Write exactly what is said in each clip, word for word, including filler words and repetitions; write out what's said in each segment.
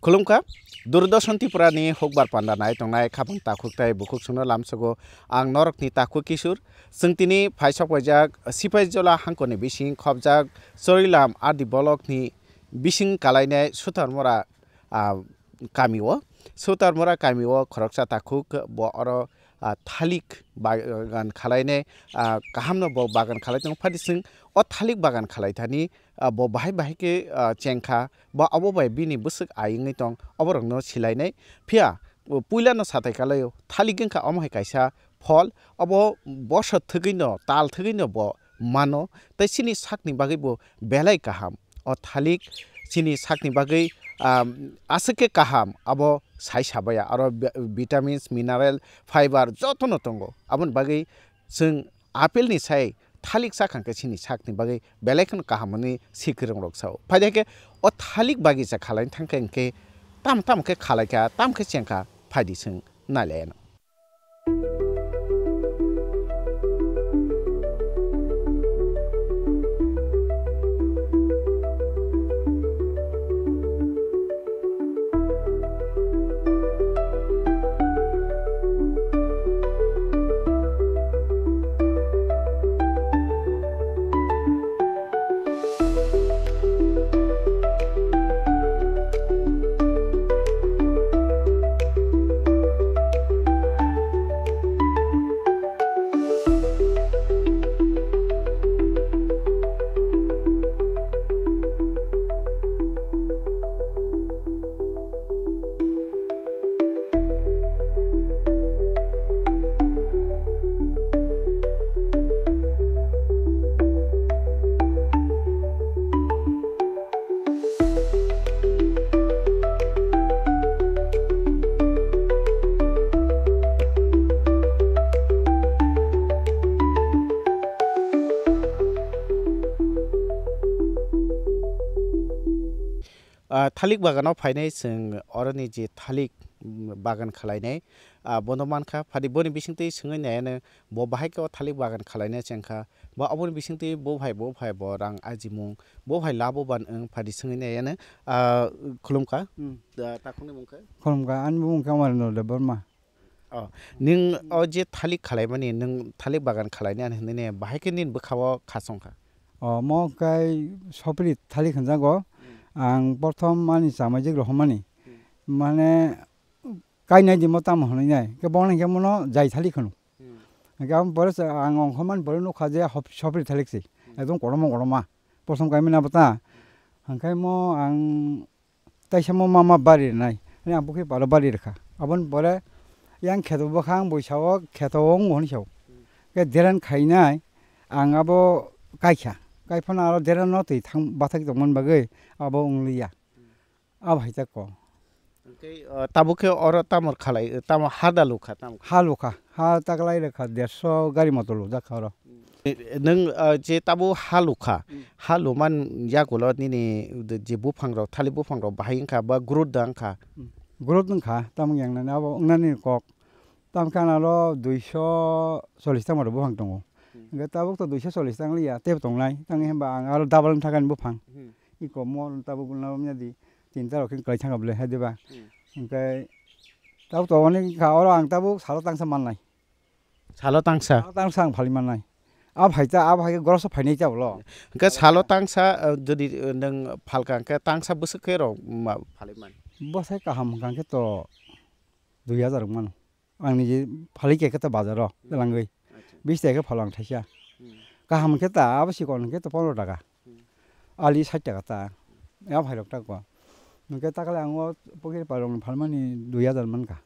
Khulumkha, Doordarshan Tripura ni hukbar panda nai tongnai khapang takhuk tai bukhuk songno lamsogo ang norokni takhuk Kishore. Chwng tini phaisok paijak Sipaijala hangkoni bising khopjak Chorilam R D block ni bising kalainai Sutarmura, ah, kami o. Sutarmura kami o khoroksa takhuk bo oro, ah, thalik bagan khalainai, ah, kahamno bo bagan khalai tongo. Phadi chwng o thalik bagan khalai thani, ah, bo bahai bahai khe, ah, chengkha, bo abo bai bini bwswk ai wngwi tong, oborokno silainai. Phiya, o puilano satai kalaio, thalik wngkha omo hai kaisa phol, obo bosor thwgwino, tal thwgwino bo mano, tei chini sakni bagwi bo belai kaham. O thalik chini sakni bagwi, um, aswk khe kaham, abo sai sabaya, aro vi-, vitamins, mineral, fiber jotono tongo. Aboni bagwi chwng apple ni sai thalik chakha khe chini sakni bagwi belai kheno kaham hwnwi sikirong rok sao. Phaidi khe o thalik bagisa khalaini thangkhe hwnkhe tam tam khe khalaikha, tam khe chengkha, phaidi chwng nailaiyano. Ah, thalik bagano phainai chwng oroni je thalik, mm, bagan khwlainai, ah, bono mankha. Phadi boni bisingtwi swngwi naiyano bo bahai khe o thalik bagan khwlaina chengkha. Bo aboni bisingtwi bo phai, bo phai bo rang ajimung, bo phai laboban wng phadi swngwi naiyano, ah, khulumkha. Hmm. Ah, takhukni mung khe? Khulumkha, ani bumung khe Amarendra Debbarma. Oh, nwng o je thalik khwlaimani, nwng thalik bagan khwlainani hinwi ne, bahai khe nini bwkha-o khasong kha? Oh, mo kai sopri thalik hwnjago. Hmm. Ang prothom ani chamaijik rohormani. Hmm. Mane, kainai di mo tamo hwnwi nai. Khe bono hinkhe mono jai thalik hwno. Hmm. Hinkhe aboni pore se ang ongkhormani pore nukha je hop-, sopri thalik se. Hmm. Ekdom kotorma kotorma. Prothom kaimani abo ta. Hinkhe mo ang Taisa mo mama bari rwnai, ani ang bukhe paro bari rwkha. Aboni pore yang kheto bwkhang buisao kheto o wngo hwnwi sao. Khe deran khainai ang abo kaikha. Kaiphano aro deran no twi thang bathai tongmani bagwi abo wngliya. Abo hai ta kok. Tei, uh, tabuk khe oro tamo khalai, tamo ha da lukha, tamo? Ha lukha, ha taklai rwkha, derso gari motor lujak kha oro. Nwng, ah, je tabuk ha lukha, hmm, ha luman yagulo nini je buphangrok, thalik buphangrok bahai wngkha ba growth da wngkha? Hmm. Growth wngkha, tamo yang nani abo wngnani kok. Tamo khe ano duiso chollish tamo rok buphang tongo. Hmm. Hwnkhe tabuk to duiso chollish tang liya, tebo tongnai. Tamo hwnba ang aro double wngthakani buphang. Hmm. Iko mo tabuk na romya di, tinta rok khe kwlai thangkha bwle, hai diba? Hmm. Hwnkhe tabuk to onek wngkha, oro ang tabuk salo tangsa mannai. Salo tangsa? Salo tangsa ang phali mannai. A phai ta, a phai khe gross phainai ta bolo. Hwnkhe salo tangsa, eh, jodi, eh, nwng phalka hwnkhe tangsa bwswk khe rw ma phali man? Bwsai kaham hwnkha khe to dui hazar wng mano. Ang niji phali khe khe to bazar o, hmm, twlangwi. Acha. Bish taka khe phalo ang thaisa. Hmm. Kaham khe ta, abo sikon khe to pondro taka. Hmm. Ali sait taka ta. A phai rok ta ko. Hwnkhe takle ang o pokir parong phalmani dui hazar mankha.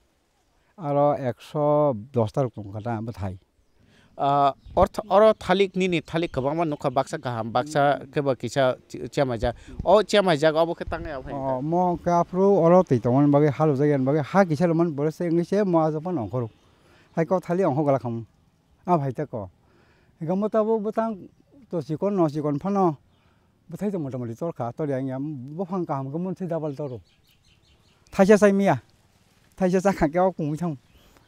Aro ekso dos ta rok tongkha ta bwthai. Ah, or th-, oro thalik nini thalik kwbangma nukha, baksa kaham, baksa, hmm, khe bo kisa chi-, chemaijak. O chemaijak obo khe tangnai abo hai. Oh, mo khe aphuru oro twi tongmani bagwi, ha lujak yani bagwi, ha kisa lomani pore se wngwi se mo ajak phano ongkhoruk. Hai kok thalik ongkhok glak khamu. A phai ta ko. Hingke mo tabuk bwtang to chikon no chikon phano. Bwthai to mota moti torkha, tor yang ya, buphang kaham khe monthly double toro. Thaisa chai miya, thaisa chakha khe o kungwi thang,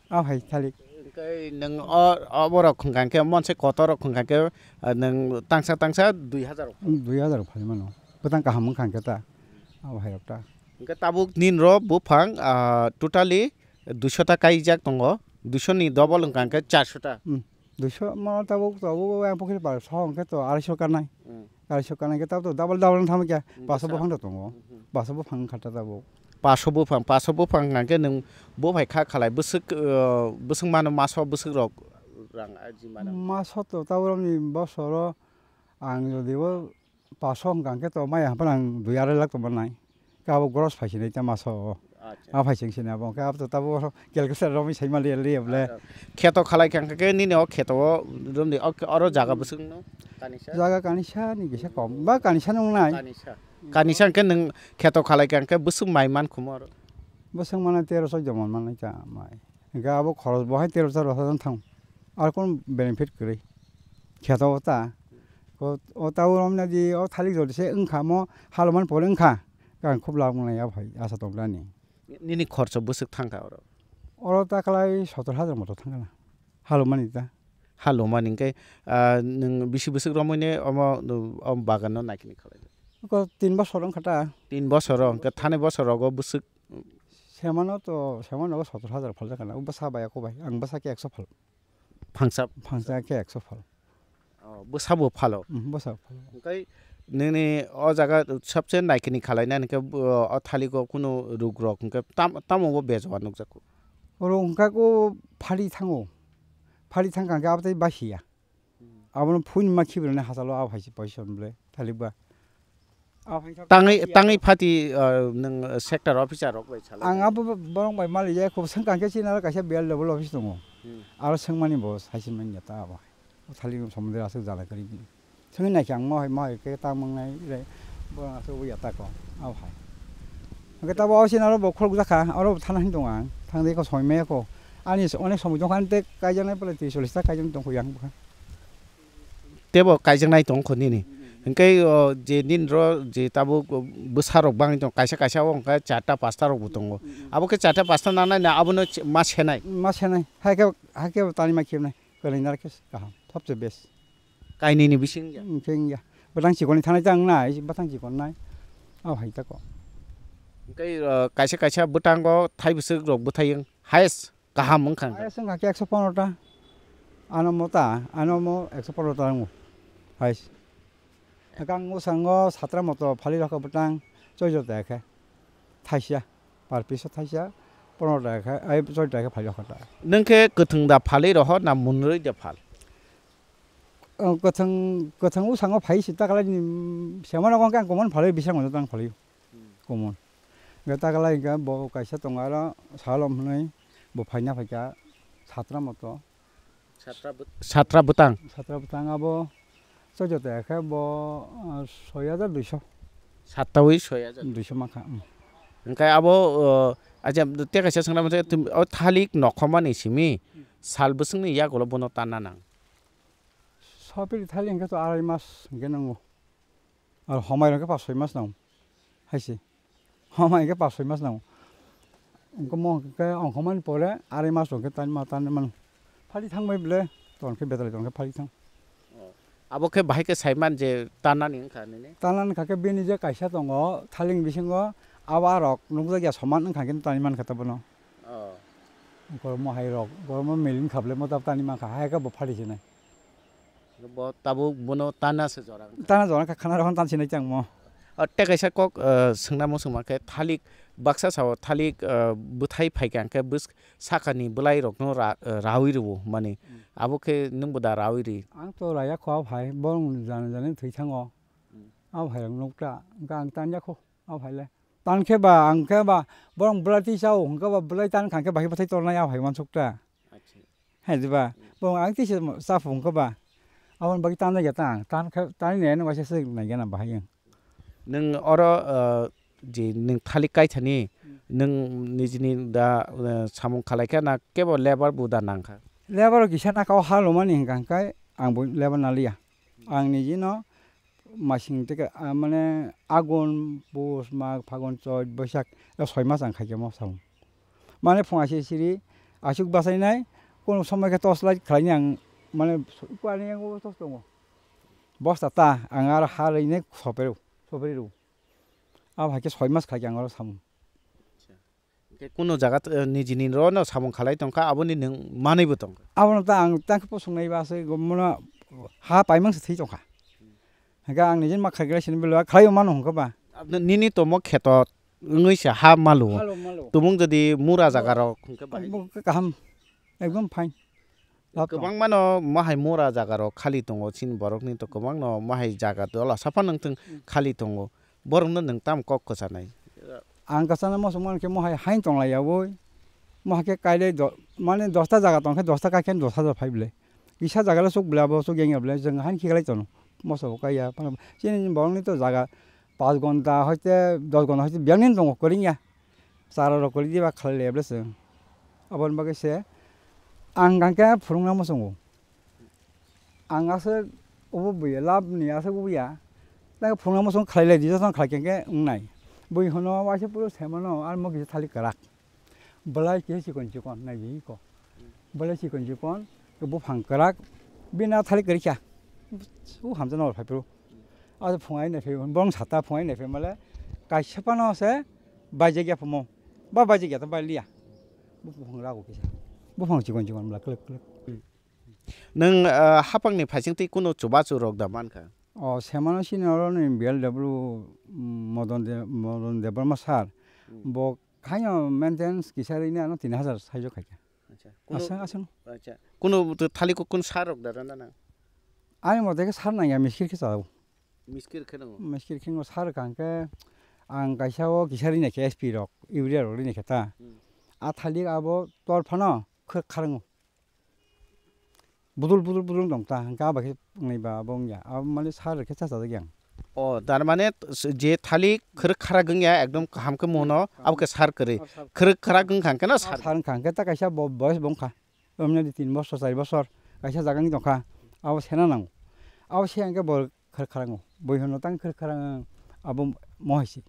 a phai thalik. Hwnkhe nwng o, o borok hwnkha khe monse kotor rok hwnkha khe, ah, nwng tangsa tangsa dui hazar rok. Dui hazar rok phai mano, bwtang kaham wngkha khe ta, a phai rok ta. Hwnkhe tabuk ninro buphang, ah, totally duiso ta kaijak tongo, duiso ni double wngkha hwnkhe charso ta. Hmm. Duiso ma tabuk, tabuk yang pokhe bar so hwnkhe to araiso kanai. Hmm. Araiso kanai khe tabuk to double, double wng thangma khe Hmm, paso bwsa. buphang to tongo. Hmm. Paso buphang wngkha ta tabuk. Paso buphang, paso buphang hwnkha khe nwng buphai kha khalai bwswk, uh, bwswk mano maso bwswk rok rang arji mano. Maso to tabuk ni bosoro ang jodi o paso hwnkha hwnkhe to maya haphano ang dui arai lakh tongma nai. Khe abo gross phai sinai ta maso o. Acha. A phai sing sinai abo. Hwnkhe abo to tabuk oro calculator romwi saima liya liya bole. Acha. Kheto khalai kha hwnkhe nini o kheto o romdi o, oro jaga bwswk no? Kanisa? Jaga kanisa ni kisa kom. Ba kanisa nung nai. Kanisa. Kanisa hwnkhe nwng kheto khalai kha hwnkhe bwswk mai man khumo oro? Bwswk mano tero choddo mon manai ta mai. Hwnkhe abo khoros bo hai tero charo hajan thang. Ar kon benefit kwrwi. Kheto o ta. Ko, o ta o romna di o thalik jodi se wngkha mo halman pore wngkha. Ang khub lab wngnai ya bhai, asa tong nani. Nini khorcho bwswk thangkha oro? Oro ta khlai sotor hajar moto thangkha na. Halumani ta. Halumani hwnkhe, ah, nwng bisi bwswk romwi ne omo, o bagan no naikini khalai? Ko tin bosor wngkha ta. Tin bosor o, hwnkhe thani bosor rogo bwswk? Semano to, semano sotor hajar phaljakha na. O bwsa bai ako bai. Ang bwsa khe ekso phal. Phangsa? Phangsa khe ekso phal. Oh, bwsa bo phalo? Mm, bwsa phalo. Hwnkhe nini o jaga sabse naikini khalai nani khe bo, o thaligo kunu ruk rok hwnkhe tam-, tamo bo bejoa nukjakgo? Oro hwnkhe ko phali thango. Phali thangkha hwnkhe abo tei basiya. Hmm. Abono phuni ma khibrwni hachalo abo hai se position bole thalik ba. Abo hai khe Tangwi, basiya. Tangwi phati, uh, nwng sector officer rok bai salai Ang nai. Abo bo-, borok bai mali ya, khub sengkang khe chini aro kaisa B L W office tongo. Hmm. Aro sengmani bo saisin manya ta abo hai. O thali somode aswk jala kwrwi di. Sengwi naikhe ang mohai, mohai khe ta mangnai re, borok aswk ya ta ko, abo hai. Hwnkhe tabo o chini aro bo khuluk jakha, oro bo thana hin tongo ang. Thangdi ko somoi maya ko. Ani onek somoi tongkha, ani tei kaijaknai pore tris chollish ta kaijaknai tongkho yang bwkha. Tebo kaijaknai tongkho nini. Hwnkhe, o, je nini ro, je tabuk bwsa rok bangwi tongo, kaisa kaisa o hwnkhe charta pasta rok bo tongo. Abo khe charta pasta nangnai na abono ch-, ma senai? Ma senai. Hai khe, hai khe tani ma khibnai. Kwrwini aro khe kaham. Thopse best. Kainwini bising ya? Hwnkhe wngya. Bwtang chikon ni thanai ta wngnai, bwtang chikon nai. Abo hai ta ko. Hwnkhe, o, kaisa kaisa bwtango thai bwswk rok bwthai wng. Highest Kaham wngkha hwnkhe. Highest wngkha khe ekso pondro ta. Ano mo ta, ano mo ekso pondro ta wngo. Highest. Hwnkhe ang bwskango satra moto phali rokha bwtang choijo ta khe. Thaisa. Per piece o thaisa. Pondro ta khe, ai choijo ta khe phali rokha ta. Nwng khe kwthwng da phali roho na munrwi da phal? O, kwthwng, kwthwng bwskango phai si ta khlai ni, mm, semano khe ang common phali bising moto tang phali. Hmm. Common. Hwnkhe ta khlai hwnkhe bo kaisa tongo aro Salom hwnwi bo phaina phaikha satra moto. Satra bwt-, satra bwtang. Satra bwtang abo choijo ta khe bo, ah, soi hajar duiso. Sattawi soi hajar. Duiso mankha, hmm. Hwnkhe abo, o, acha, tei kaisa swngnai mantha, o thalik nokhormani simi sal bwswkni yagulo bono tanna nang? Sopili thalik hwnkhe to arai mas hwnkhe nango. Ar homai rok khe pas soi mas nang hai se. Homai khe pas soi mas nang. Wngkhe mo khe ongkhormani pore arai mas rok khe tanma tanmani. Phali thang bai ble ton khe betalai ton khe phali thang. Oh. Abo khe bahai khe sai man je tanani wngkha nini? Tanani kha khe bini je kaisa tongo thaling bisingo abo arok nukjak ya soman wngkha khe tani man kha ta bono. Oh. Kormo hai rok, kormo miling khaple mo tab tani man kha hai khe bo phali sinai. Bo tabuk bono tana se jora wngkha. Tana jora wngkha, khana rohon tan sinai chang mo. O, tei kaisa kok, eh, swngna muchung mankhe thalik baksa sao thalik, eh, bwthai phaikha hwnkhe bwsk-, sakani bwlairokno ra-, eh, raui rwo mani. Hmm. Abo khe nwngbo da raui ri? Ang to raya kho abo hai, borok jani jani thwi thango. Hmm. Abo hai rok nukta, hwnkhe ang tanya kho abo hai le. Tan khe ba, ang khe ba, borok bwlai twi chao, hwnkhe ba bwlai tan kha khe bahai bwthai tornai abo hai uansuk ta. Acha. Hai diba? Bo ang tisa chapung khe ba. Aboni bagwi tanjak ya ta ang. Tan khe, tani nai nang waisa se nai gana bahai ang. Nwng oro, uh, je nwng thalik kaithani, nwng nijini da, uh, samung khalai kha na kebo labour bo da nang kha? Labour kisa na kau ha lomani hwnkha hwnkhe ang bo labour naliya. Ang nijino masing teke, ah, mane Agun, Pus, Mag, Phagun, Choit, Boisak, o soi mas ang khaikhe mo samung. Mane phung asi siri asuk basainai, kono somoi khe torch light khlainai ang, mane kwani ang o torch tongo. Bosta ta ang aro ha rwinai sopero, soperi rw. Abo hai khe soi mas khaikhe ang oro samung. Khe kuno jaga, eh, nijini ro no samung khalai tongkha, aboni nwng manwi bo tongkha. Abono ta ang tang khe posong nai ba se, gomno ha paimang se thwi tongkha. Hingke ang nijini ma khaikhe sini belo khlai mano hwnkhe ba. Abno nini tomo kheto wngwi se ha malu. Halo malu. Tumung jodi mura jaga rok hwnkhe bai. Bo kaham, ekdom fine. Lab tong. Kwbangma no mahai mura jaga rok khali tongo, chini borok ni to kwbang no mahai jaga dola saphano nwng thung khali tongo. Borok no nwng tam kok kwchanai. Ang kwchana mosong man khe mohai hain tong lai ya boi. Mohai khe kailai do-, mane dosta jaga tong khe dosta kai khe dosta jaga phai bwlai. Kisa jaga le chuk bwlai abo chuk yang ya bwlai, chwng hain khiklai tono. Mosong bo kai ya, phano chini borok ni to jaga pas gonta hoite dos gonta hoite biyang ni tongo kwrwng ya. Chara rok kwrwi diba khalai le bwlai chwng. Aboni bagwi se ang hwnkhe phwrwngna muchungo. Ang aswk obo buya, lab ni aswk obo ya. Nang phwrwngna muchung khlai lai di, jotono khlai khe wngnai. Bui hwno waisa phuru se mano, ar mo kisa thalik kwrak. Belai kisa chikon chikon nai di ko. Belai chikon chikon, buphang kwrak. Bini a thalik kwrwi kha. U hamjak nang phai phuru. Ado phungai nai phai, borong sata phungai nai phai male. Kaisa phano se baijak ya phumo. Ba baijak ya to bai liya. Buphang rago kisa. Buphang chikon chikon bla kwlwk kwlwk. Nwng, ah, hapangni phaisingtwi kunu chubachu rok da mankha? O, semano sini oro ni B L W, mm, Modon De-, Modon Debbarma sir. Hmm. Bo khaino maintenance kisa rini ano tin hazar saijo khaikha. Acha. Kunu, aswng, aswng. Acha. Kunu to thali ko kun sir rok da randa na? Ani mote khe sir nangya, miskir khe chao. Miskir khe nango? Miskir khe nango sir kha hwnkhe ang kaisa o kisa rini khe S P rok, urea rok rini khe ta. Hmm. A thali abo tor phano khwrwk kharwngo. Budul, budul, budul wng tong ta, hwnkhe abo khe wngnai ba abo wngya. Abo mane sar rwkhe chachajak yang. O, tar mane s-, je thalik khwrwk kharak wngya, ekdom kaham khe muno, abo khe sar kwrwi. Khwrwk kharak wngkha hwnkhe no sar. Sar wngkha hwnkhe ta kaisa bo-, boyes bo wngkha. Omya di tin bosor, char bosor, kaisa jaga wng tongkha. Abo sena nango. Abo se hwnkhe bo khwrwk kharak wngo. Bui hwnno tang khwrwk kharak wng, abo mo hai se.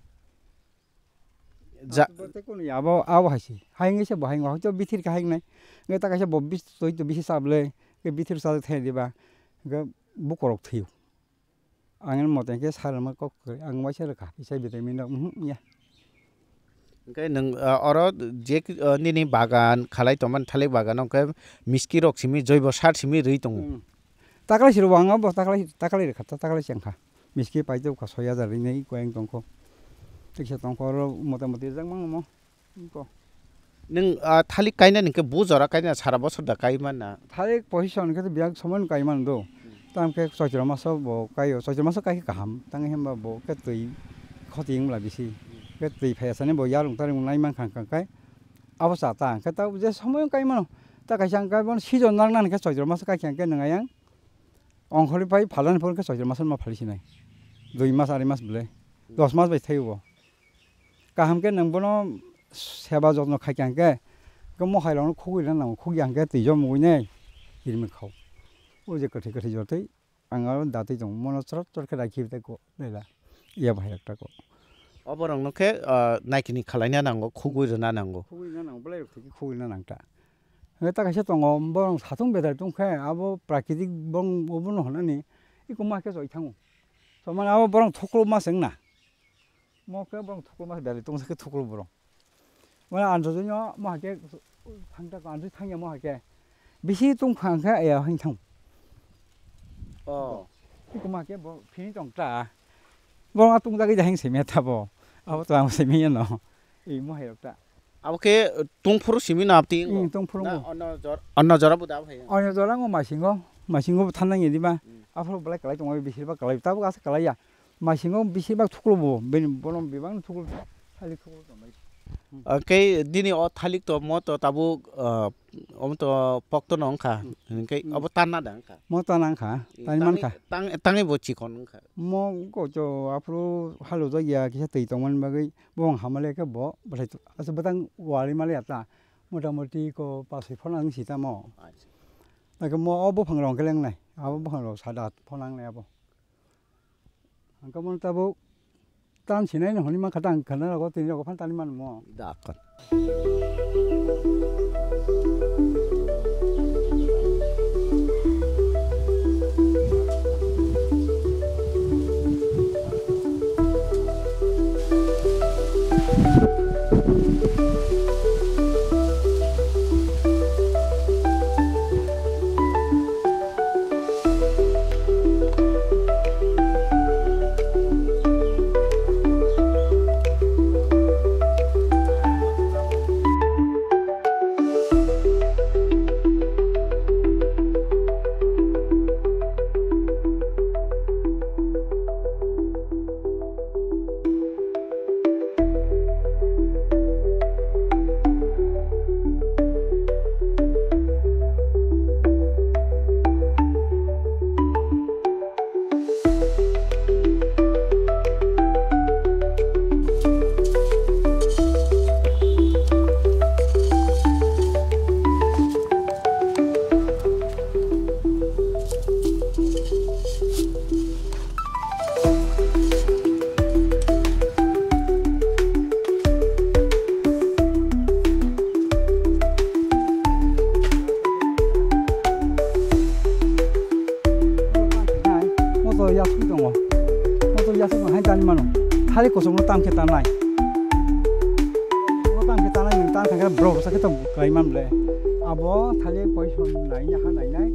Ja- Abo tei kunu ya, abo, abo hai se. Hai wngwi se bo hai wngwi, hoito bithir khe hai wngnai. Wngwi ta kaisa bo bis-, toi to bisi chablai. Khe bithir chajak thai diba. Hwnkhe bukorok thwio. Ang ani mote khe sar rwma kok kwrwi. Ang waisa rwkha. Kisa vitamin rok, mhm, ya. Hwnkhe nwng, ah, oro je, ah, nini bagan khalai tongmani thalik bagan, hwnkhe miski rok simi, joibo sar simi rwi tongo. Hmm. Taklai se rwbo ang abo, taklai, taklai rwkha, ta-, taklai se wngkha. Miski paitokha soi hajar rinai eko ang tongkho. Teksa tongkho oro motamoti rijak mangmo. Eko. Nwng, ah, thalik kainani hwnkhe bu jora kainani sara bosor da kai manna? Thalik position hwnkhe to biyang somoino kai mano do. Hmm. Tamo khe Choitro maso bo kaio, Choitro maso kai khe kaham. Tangwi hwnba bo khe twi khoti wngla bisi. Hmm. Khe twi phaiya sani bo yarwng tarwng nai mankha hwnkha khe abo cha ta. Hwnkhe ta je somoino kai mano. Ta kaisa hwnkhe bono season nang nang khe Choitro maso kai khe hwnkhe nwng ayang. Ongkhorwi pai phalani phone khe Choitro maso ma phali sinai. Dui mas, arai mas bwlai. Dos mas bai thaibo. Kaham khe nwng bono seba jotno khai kha hwnkhe, khe mohai rokno khugui rwna nango, khugya hwnkhe twi jomogwi nai kirimi khao. O je kwthwi kwthwi jotwi ang aro datwi tongo, mono chorot chorot khe raikhe tei ko lela. Iya bahai rok ta ko. O borokno khe, ah, naikini khwlaina nango, khugui rwna nango. Khugui rwna nango, belai rok thwi khe khugui rwna nang ta. Hwnkhe ta kaisa tongo, borok satung bedai tong khe, abo prakritik bong-, obono hwnani, iko ma khe choi thango. Somani abo borok thuklo ma se wngna. Mo khe borok thuklo ma se bedai tong khe thuklo borok. Mane anjo jino mo hai khe thang ta anjo thang ya mo hai khe. Bisi tong kha hwnkhe aya hwn thang. Oh. Iko ma khe bo phini tong ta. Borok a tong jagwi da hwn se me ta bo. Abo to ang se me ya no. Ei mo hai rok ta. Abo khe tungphuru simi no abti. Hmm, tungphuru na mo. Ono jor-, ono jora bo da phai. Ono jora ngo masingo, masingo bo thanna ngi diba. Hmm. Aphuru belai kalai tongo, bisir ba kalai, tabuk asa kalai ya. Masingo bisir ba thuklu bo, bini bolong bibang thuklu, thalik thuklu tongbai. Hmm. Ah, khe dini o thalik to mo to tabuk, ah, omo to pokto no wngkha. Hmm. Hwnkhe hmm. Obo tanna da wngkha. Mo tanna wngkha, eh, tani tangwi, mankha. Tang-, tangwi bo chikon wngkha. Mo ko to aphuru halu jak ya kisa twi tongmani bagwi. Bo wng hamale khe bo bwthai tu-, aswk bwtang wari male ya ta. Mota moti ko pas soi phano wng si tamo. Acha. Nake mo o buphang rok hwnkhe lengnai. Abo buphang rok sada phano wngnai abo. Ang khe bono tabuk tan sinai no hwnwi mankha ta ang khwna rogo tini rogo phano tani mano mo. Da, kon. Yasuk hai tani mano. Thali kosong no tam khe tanai. Kosong no tam khe tanai, nung tan khe borok sa khe tong kai man le. Abo thali poison nai na ha nai nai.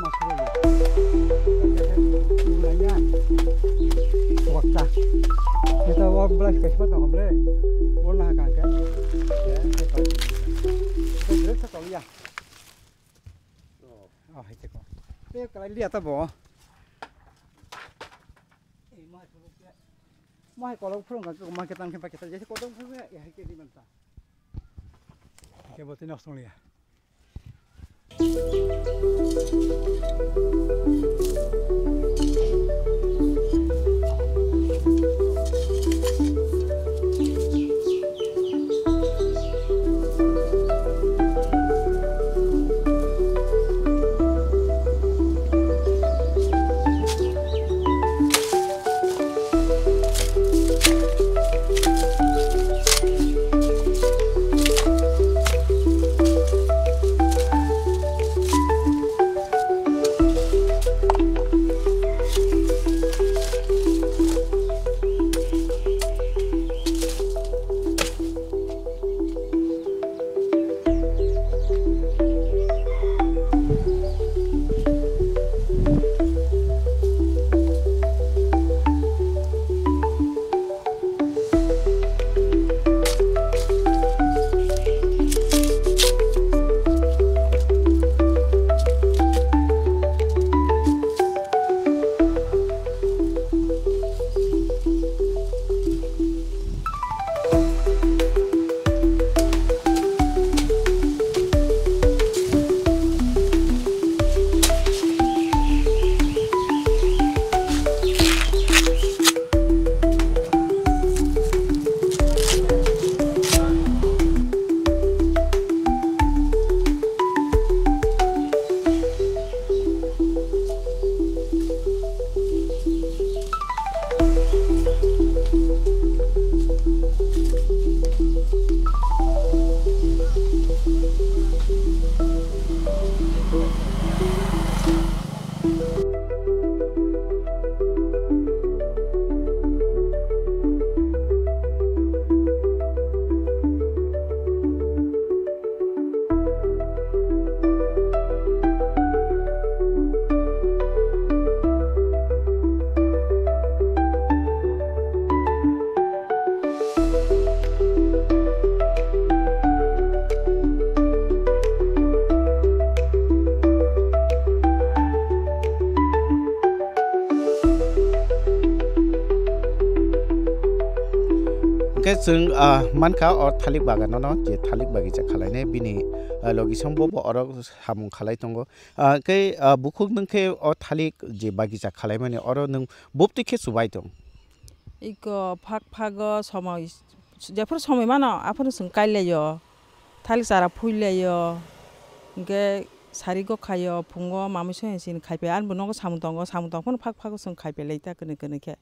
Masuk ya. Nai na. Wakta. Kita wak belas ke siapa tong ble. Wala ha kan kan. Ya, saya tahu. Kita beres sa tahu ya. Oh, hai teko. Te kalai liya ta bo. Mo hai kolok phulung ka ma ketan khe pa ketan jese kodong phulung ya hai ke di manta. Ke bo tino song liya. Hwnkhe chwng, ah, mankha o thalik baganono, je thalik bagisa khalainai, bini, ah, logisong bo, bo oro samung khalai tongo. Ah, hwnkhe, ah, bukhuk nwng khe o thalik je bagisa khalaimani, oro nwng bubtwi khe chubai tong? Iko phak phago somoi, jephuru somoi mano, aphuru chwng kailaio, thalik chara phuilaio, hwnkhe sari gokhaio, phungo mamui songya sini khaipai, ani bo nogo samung tongo, samung tong phano phak phago chwng khaipai lai ta kwnwi kwnwi khe.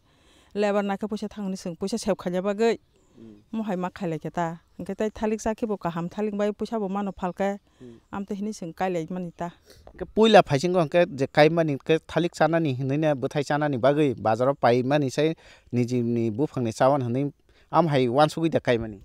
Lebar nakhe puisa thang hwnwi chwng puisa save khaina bagwi. Mm. Mohai ma khailai khe ta. Hwnkhe tei thalik cha khe bo kaham, thalik bai puisa bo mano phalkhe. Mm. Amtwi hwnwi chwng kailaimani ta. Hwnkhe puila phaisingo hwnkhe je kaimani hwnkhe thalik chanani hwnwi ne bwthai chanani bagwi bazaro paimani sai nijini buphangni chawan hwnwi am hai uansugwi da kaimani.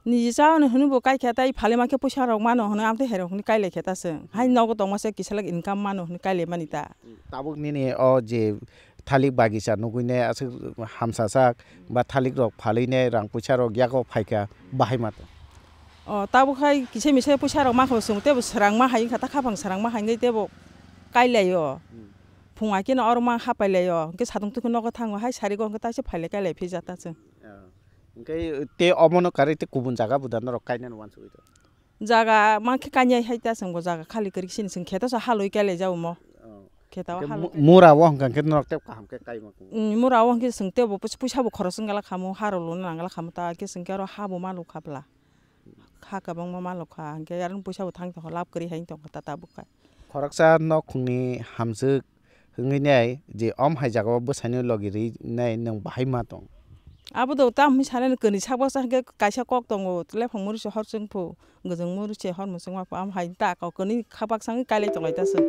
Niji chawan hwnwi bo kaikha tei phalima khe puisa rok mano hwnwi amtwi hai rok hwnwi kailai khe ta chwng. Hai nogo tongma se kisa lak income mano hwnwi kailaimani ta. Mm. Tabuk nini o je thalik bagisa nugui nai aswk hamsajak ba thalik rok phalwi nai rang puisa rok yago phaikha bahai ma tong. O tabuk hai kisa misa puisa rok mankha bo chwng teibo swrang ma hai wngkha ta khapang swrang ma hai wngwi teibo kailaio. Hmm. Phung hai kheno oro ma hapai laio hwnkhe satung tukhe nogo thango hai sari go hwnkhe taisa phailai kailai phija ta chwng. Ah. Hwnkhe tei omono karwi tei kubun jaga bo da norok kainani uansugwi tong? Jaga mankhe kanya hai ta chwng bo jaga khali kwrwi sini chwng kheto sa halwi kailai jago mo. Oh. Kheto. Hwnkhe halwi mu-, kai. Mura o hwnkha khe norok tei kaham khe kaima kung. Mm, mura o hwnkhe chwng tei bo pus-, puisa bo khoros wngla khamu, ha rw luna nangla khamu ta khe chwng khe oro ha bo ma lukha bwla. Ha kwbangma ma lukha hwnkhe aro puisa bo thang tongkha lab kwrwi hai tongkha ta tabuk kha. Khoroksa nokhungni hamjwk wngwi nai je om hai jagao bwsaino logi rwi nai nwng bahai ma tong? Abo do tamo hinwi sanani kwnwi sak baksa hwnkhe kaisa kok tongo, lephang mori se hor chwng phu, gwdwng mori se hor mwchwngma phu, amo hai ta kok kwnwi kha baksa wngwi kailai tonglai ta chwng.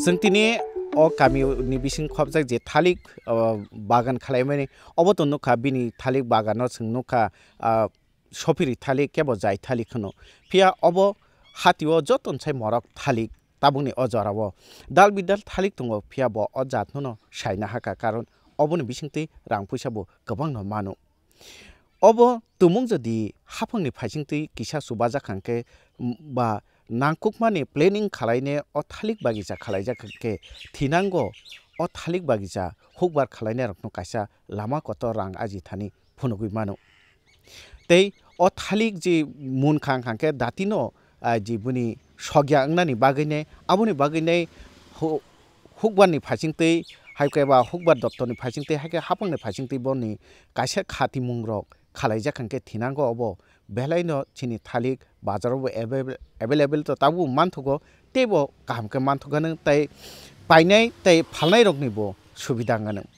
Chwng tini o kami ni bising khopjak je thalik, o, bagan khwlaimani, obo to nukha bini thalik bagano chwng nukha, ah, sopiri thalik kebo jai thalik hwno. Phiya obo hatio joto sai morok thalik tabukni o jorao dal bidal thalik tongo, phiya bo o jatno no saina hakha, karon oboni bisingtwi rang puisa bo kwbangno mano. Obo tumung jodi haphangni phaisingtwi kisa chubajak hwnkhe, m-, ba nangkukmani planning khwlaine o thalik bagisa khwlaijak hwnkhe thinango o thalik bagisa hukbar khwlainairokno kaisa lama kotor rang aji thani phunugwi mano. Tei o thalik je munkha wngkha khe datino, ah, je bini sokya wngnani bagwinai, aboni bagwinai hu-, hukbarni phaisingtwi, hai khe ba hukbar doptorni phaisingtwi, hai khe haphangni phaisingtwi boni kaisa khatimungrok khwlaijak hwnkhe thinango obo belaino chini thalik bazaro bo available, available to tabuk manthogo, teibo kaham khe manthogo nang tei painai tei phalnairokni bo subida wngya nang.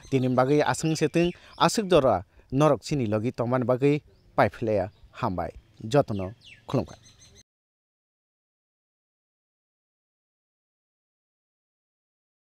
Tini bagwi aswk se twng, aswk jora norok chini logi tongmani bagwi paiphlaiya. Hambai jotono, khulumkha.